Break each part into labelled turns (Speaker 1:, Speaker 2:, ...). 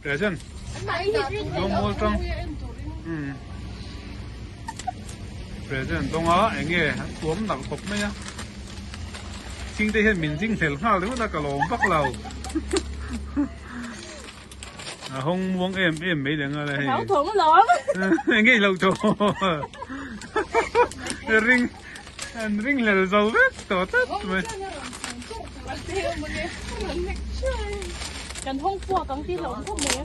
Speaker 1: Present. Dawng tang. Present dawnga enge an tuam nalh khawp mai a. Thing te hian min ding hlel nghal ringawt a ka lawm vak lo. A hawng muang em em mai leh nghal a hei.
Speaker 2: Hlau thawng alawm.
Speaker 1: Enge i hlauh thawng. Ring an ring hlel zo vek tawh tlat mai.
Speaker 2: Kan hawng puak ang tih hlauh khawp mai.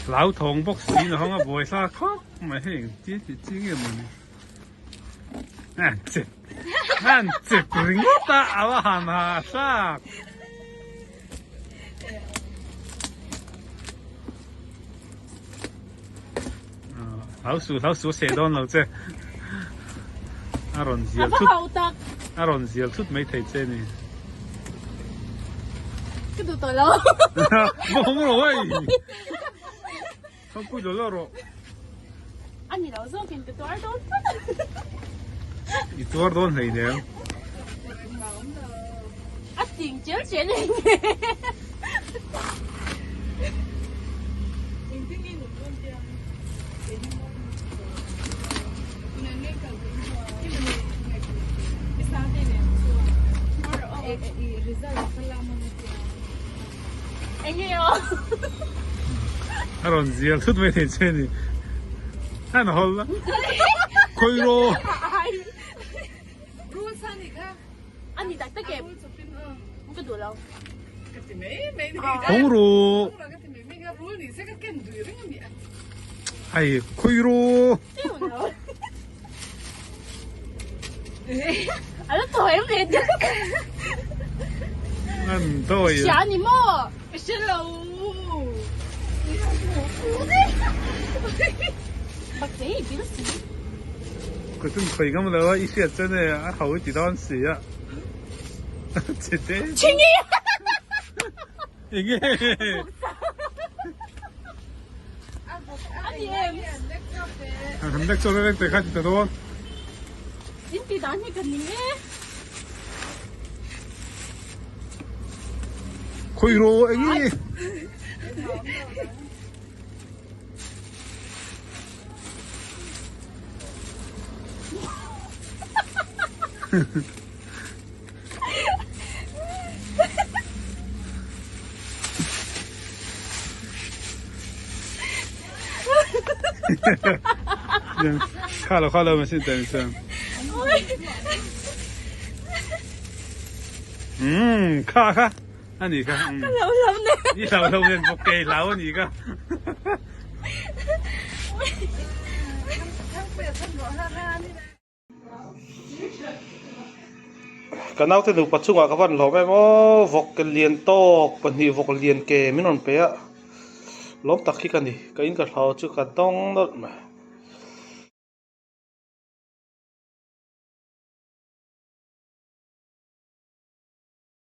Speaker 1: Hlauthawng bawk si na hawng a buai thla khawp mai hei engtia tih chi nge mawni an chep an chep ringawt a a va han ha thlak. Hlau suh hlau suh a seh dawn lo che a rawn zial thut a rawn zial thut mai thei che ni
Speaker 2: ka duh tawh lo
Speaker 1: bawng rawh hei thawkpui lo lo rawh
Speaker 2: a ni lo zawkin ka tuar dawn
Speaker 1: i tuar dawn hleinem
Speaker 2: a ting chel chel eng
Speaker 1: A rawn zial thut mai thei che ni. An hawl a. Khawi rawh. Hawng rawh. Ai khawi rawh. An tawi. Ka chun khawi ngam lo a i hriat chuan e a ho i ti dawn si a. Chite. Enge. Han lek chawp reng te kha ti ta dawn.
Speaker 2: In ti dan hi ka ning e.
Speaker 1: Khawi ro enge. Kha lo kha lo machine tan chuan. Umm kha kha ani kha.
Speaker 2: Ka lo lo ne.
Speaker 1: I lo lo nen bawk kei hlau ani kha.
Speaker 3: Ka naute nupa chungah ka van hlawm em aw vawk lian tawk pahnih vawk lian ke min rawn pe a lawm tak hi ka ni ka in ka hlau chu ka dawng nawlh mai.